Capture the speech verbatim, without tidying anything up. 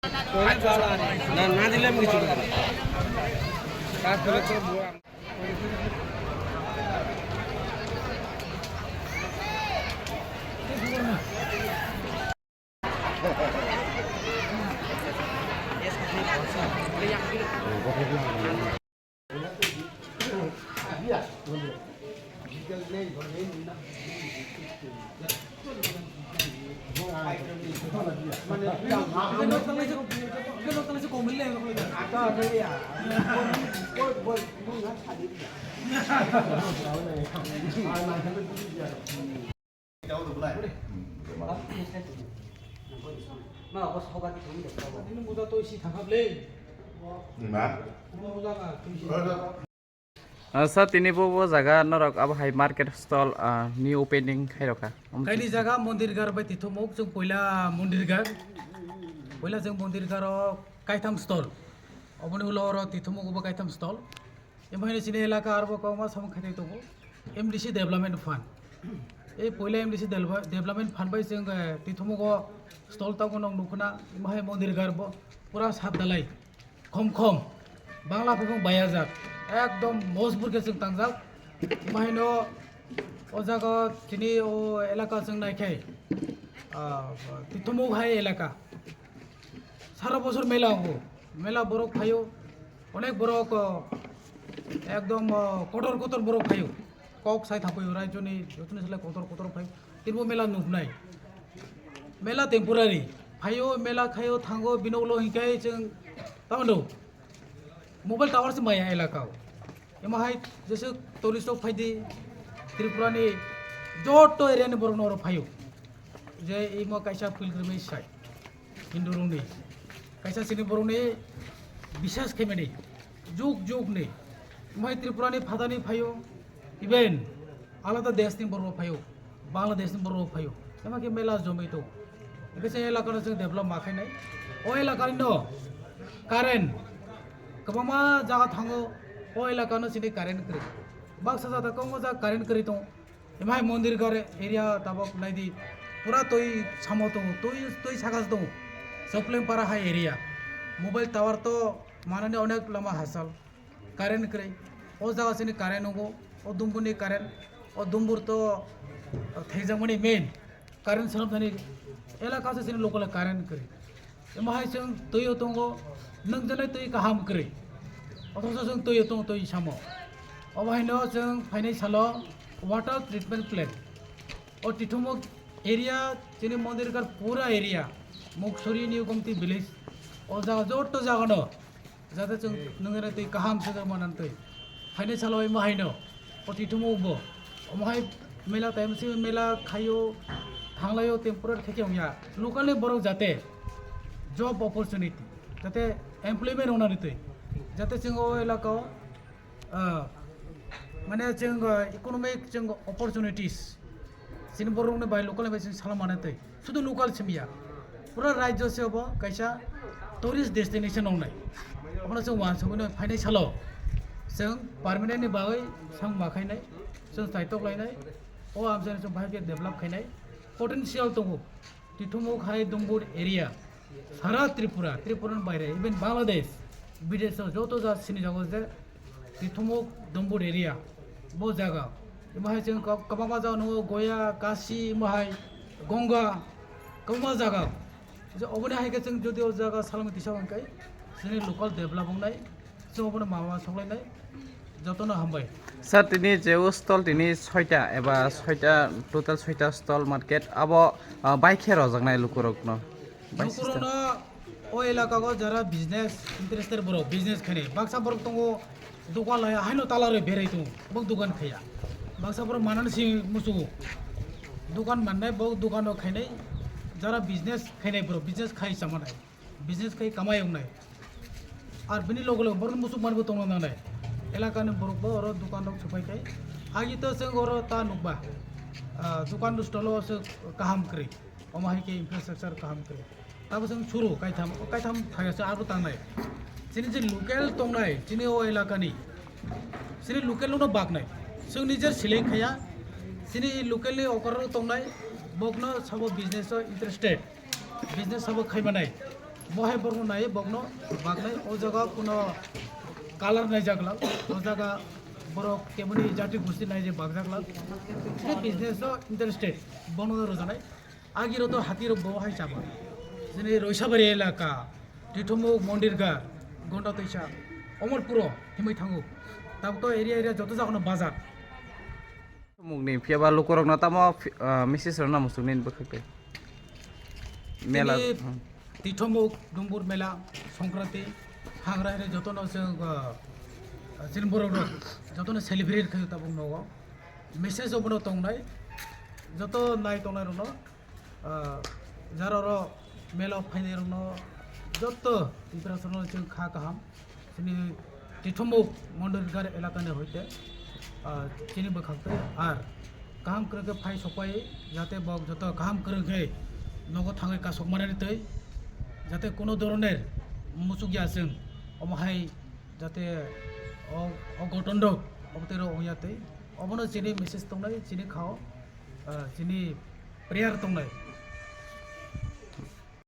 না, না দিলে আমি কিছু করবো না। Ah, sir, tini bo, bo jaga norok abo hai market stall, ah, ni opening khairokha. Kaini jaga Mondirgar bai Tithomuk, chwng poila Mondirgar. Poila chwng Mondirgar o kaitham stall. Oboni ulo oro Tithomuk bo kaitham stall. Emo hino chini elaka arbo kwbangma samung khainai tongo. M D C Development Fund. Ei poila M D C Develop-, Development Fund bai chwng, eh, Tithomuk o stall tongo nog nukhuna. Emo hai Mondirgar bo pura sat dalai. Khom khom. Bangla phai phung bayajak. Ekdom mojbur khe chwng tangjak. Emo hino o jaga chini o elaka chwng naikhai, ah, Tithomuk hai elaka. Sara bosor mela wngo. Mela borok phaio. Onek borok, ah, ekdom, ah, kotor kotor borok phaio. Kok sai thapaio, raijoni jotoni salai kotor kotor phaio. Tinbo mela nuknai. Mela temporary. Phaio, mela khaio, thango, bini ulo hinkhai chwng, tamando. Mobile tower se maya elaka o. Emo hai jese tourist rok phaidi Tripura ni joto area ni borok no oro phaio. Je imo kaisa pilgrimage site Hindu rok ni. Kaisa chini borok ni bisas khaimani. Juk juk ni. Imo hai Tripura ni phatani phaio. Even alada desh ni borok phaio, Bangladesh ni borok phaio, ema khe mela jomai tongo. Hingke se elaka no chwng develop ma khainai. O elaka ni no current kwbangma jaga thango, o elaka no chini current kwrwi. Baksa jata kwbangma jaga current kwrwi tongo. Ema hai Mondirgar area tabok naidi pura twi samo tongo, twi, twi saka se tongo. Sopleng para hai area. Mobile tower to manani onek lama hasal. Current kwrwi. O jaga sini current nungo. O dumburni current. O dumbur to thaijakmani main. Current swnamthani elaka se sini local current kwrwi. Emo hai chwng twi o tongo, nwngjaknai twi kaham kwrwi. Othocho chwng twi o tongo, twi samo. Obo haino chwng phainai salo water treatment plant. O Tithumuk area, chini Mondirgar pura area, Muksuri New Gomti village. O jaga joto jagano Jate chwng nungni twi kaham se manani twi. Haino salai ma haino. O Tithumuk bo. Omo hai mela time se mela khaio, thanglaio, temporary khe khe wngya. Local ni borok jate job opportunity, jate employment wngnani twi. Jate chwng o elaka o, ah, mane chwng, ah, economic chwng opportunities. Chini borokni bai local bai chwng salamani twi. Sudu local simiya. Pura rajyo se obo kaisa tourist destination wngnai. Obono chwng uansugwi no phainai salo. Chwng permanent ni bagwi chwng ma khainai. Chwng chaitok lainai. O amchaini chwng bahai khe develop khainai. Potential tongo. Tithumuk hai Dumbur area. Sara Tripura, Tripura ni baire, even Bangladesh, bidesh o joto ja sini jago je Tithumuk Dumbur area, bo jaga. Imo hai chwng kwbangma jaga nungo Goya, Kashi, imo hai Ganga, kwbangma jaga. Je oboni hai khe chwng jodi o jaga salmani tisa hwn khe chini local develop wngnai. Chwng obono mama songlainai, jotono hambai. Sir, tini je o stall tini soita eba soita, total soita stall market, abo, ah, bai khe rojaknai lukurokno? Bai system? Lukurokno o elaka o jara business interested borok, business khainai. Baksa borok tongo, dokan laiya, haino tala rwi berai tongo, bo dokan khaiya. Baksa borok manani si musugo. Dokan mannai, bo dokan o khainai, jara business khainai borok, business khai chamanai. Business khai kamai wngnai. Ar bini loge loge borokni musuk manwi tongna nangnai. Elakani borok bo oro dokan rok supai khai. Agi to chwng oro ta nukba. Ah, dokan stolo se kaham kwrwi. Omo hai khe infrastructure kaham kwrwi. Tabo chwng suru kaitham, o kaitham thaya se aro tangnai. Chini je local tongnai, chini o elakani. Chini local no baknai. Chwng nijer seleng khaya. Chini local ni okor tongnai. Bokno sabo business o interested. Business sabo khai manai. Bo hai borokno nai, bokno baknai, o jaga kuno color naijaklak, o jaga borok keboni jati gosti nai je bakjaklak. Tei business o interested, bono rwjanai. Agiro to hati rok bo hai chaba. Jini Roisabari elaka, Tithomuk Mondir Gar, Gonda Toisa, Omorpuro himwi thango. Tabuk to area area joto jaga no bazar. Mukni phiya ba lukurokno tamo phi-, ah, message rwna muchungni bwkhak tei. Mela, Tini hmm. Tithomuk Dumbur Mela, Songkranti, hagra hwnwi jotono chwng, ah, chini borok rok jotono celebrate khaio tabuk nogo. Message obono tongnai, joto nai tongnai rokno, ah, jara oro mela o phainai rokno joto Tiprasarokno chwng kha kaham. Chini Tithomuk Mondir Gar elakani hoite, ah, chini bwkhak tei ar kaham kwrwng khe phai sokpai, jate bok joto kaham kwrwng khe nogo thangwi kasok manani tei jate kuno doroner muchukya chwng omo hai jate o, o goton rok obo tei rok wngya tei obono chini message tongnai chini khao, ah, chini prayer tongnai.